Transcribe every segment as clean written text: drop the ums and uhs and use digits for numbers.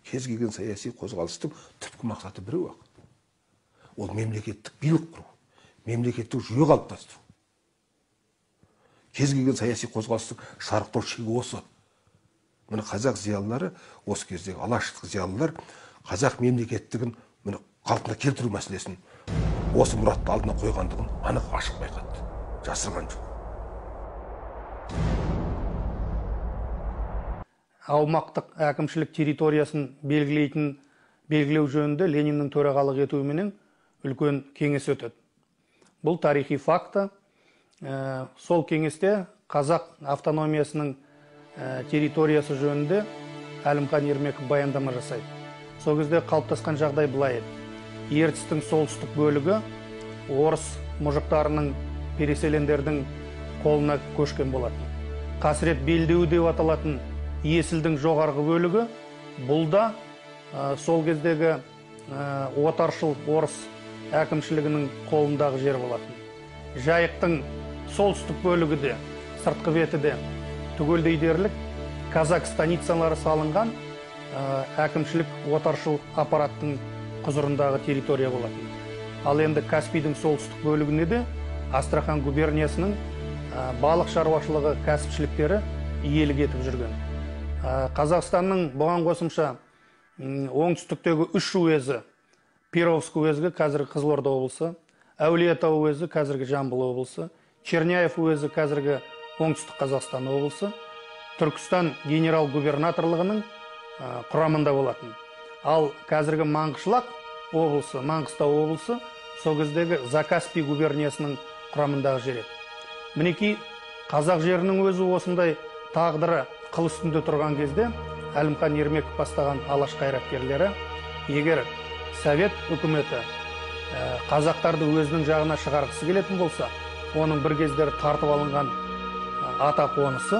Кез келген саяси қозғалыстың түпкі мақсаты біреу-ақ. Ол мемлекеттік билік құру, мемлекеттік жүйе қалыптастыру. Кез келген саяси қозғалыстың шарықтау шегі осы. Міне қазақ зиялылары, осы кездегі алаштық зиялылар қазақ мемлекеттігін міне қалпына келтіру мәселесін осы мұратты алдына қойғандығын анық ашық байқатты, жасырған жоқ. Аумақтық әкімшілік территориясын белгілеу жөнінде Лениннің төрағалық етуіменен үлкен кеңес өтеді. Бұл тарихи факті. Сол кеңесте қазақ автономиясының территориясы жөнінде Әлімхан Ермеков баяндама жасайды. Сол кезде қалыптасқан жағдай былай еді. Ертістің солтүстік бөлігі орыс мұжықтарының, переселендердің қолына көшкен болатын. Қасірет белдеуі деп аталатын Есілдің жоғарғы бөлігі, бұл да сол кездегі отаршыл орыс әкімшілігінің қолындағы жер болатын. Жайықтың солтүстік бөлігі де, сыртқы беті де түгелдей дерлік казак станицалары салынған әкімшілік отаршыл аппараттың құзырындағы территория болатын. Ал енді Каспийдің солтүстік бөлігіне де Астрахан губерниясының балық шаруашылығы кәсіпшіліктері иелік етіп жүрген. Қазақстанның бұған қосымша оңтүстіктегі үш уезі, Перовск уезі қазіргі Қызылорда облысы, Әулиеата уезі қазіргі Жамбыл облысы, Черняев уезі қазіргі Оңтүстік Қазақстан облысы, Түркістан генерал-губернаторлығының құрамында болатын. Ал қазіргі Маңғышлақ облысы, Маңғыстау облысы сол кездегі Закаспий губерниясының құрамындағы жер еді. Мінекей қазақ жерінің өзі осындай тағдыры қыл үстінде тұрған кезде Әлімхан Ермеков бастаған алаш қайраткерлері, егер Совет үкіметі қазақтарды өзінің жағына шығарғысы келетін болса, оның бір кездері тартып алынған ата қонысы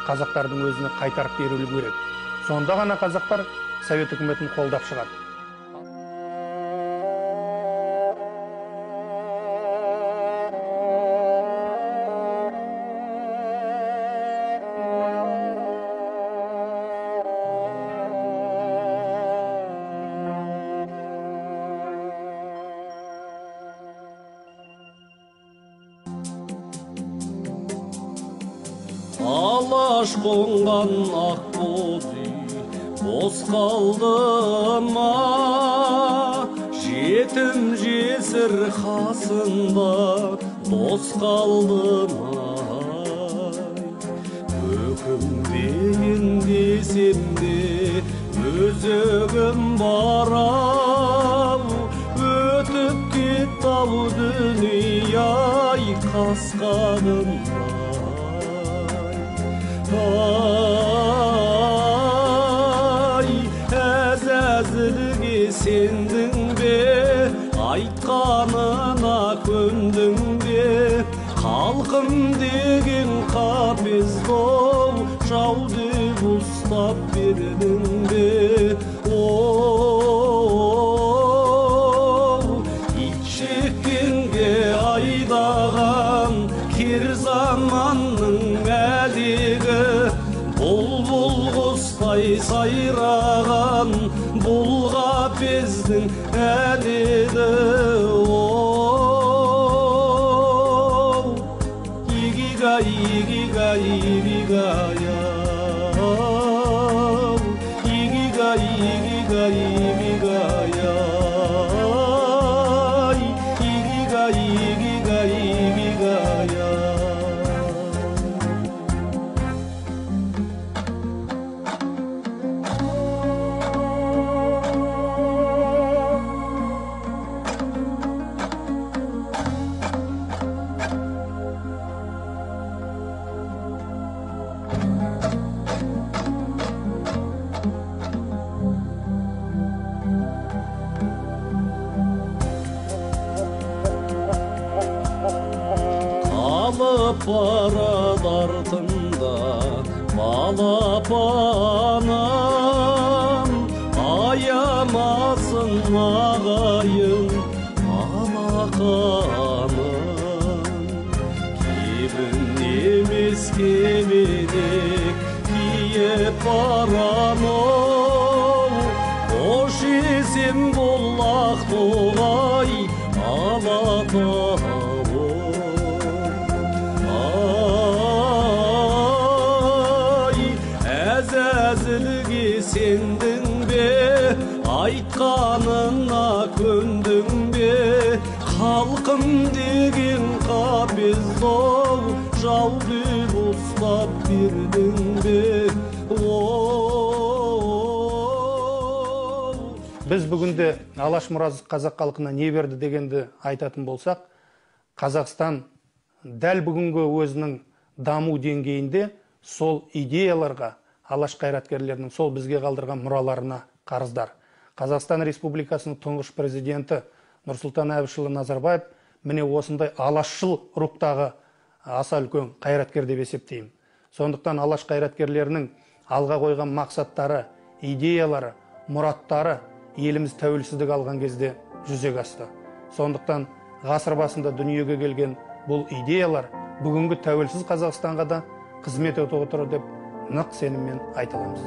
қазақтардың өзіне қайтарып берілу керек. Сонда ғана қазақтар Совет үкіметін қолдап шығады. Алаш қонған ақ боз үй бос қалды ма, жетім жесір қасында дос қалды ма? Өкінбейін десем де өзегім бар-ау, өтіп кетті-ау дүние-ай қасқағымдай. Ай, әзәзілге сендің бе, айтқанына көндің бе? Халқым деген қапез боп, жау деп ұстап бердің бе? Оу, ит шеккенге айдаған кер заманның әлегі, бұлбұл құстай сайраған бұл қапездің әлегі. Оу, игигай, игигай, игигай, ау, игигай, игигай, игигай, ай, игигай, игигай, игигай. Қалып барады артымда балапаным, аямасын ағайын алақаным. Кебін емес кебедек киіп барам-ау, Сен бол Ақтоғай, Алатауым. Ай, әзәзілге сендің бе, айтқанына көндің бе? Халқым деген қапез оу, жауды ұстап бердің бе? Біз бүгінде Алаш мұрасы қазақ халқына не берді дегенді айтатын болсақ, Қазақстан дәл бүгінгі өзінің даму деңгейінде сол идеяларға, Алаш қайраткерлерінің сол бізге қалдырған мұраларына қарыздар. Қазақстан Республикасының тұңғыш президенті Нұрсұлтан Әбішұлы Назарбаев міне осындай алашшыл рухтағы аса үлкен қайраткер деп есептеймін. Сондықтан Алаш қайраткерлерінің алға қойған мақсаттары, идеялары, мұраттары еліміз тәуелсіздік алған кезде жүзеге асты. Сондықтан ғасыр басында дүниеге келген бұл идеялар бүгінгі тәуелсіз Қазақстанға да қызмет етіп отыр деп нық сеніммен айта аламыз.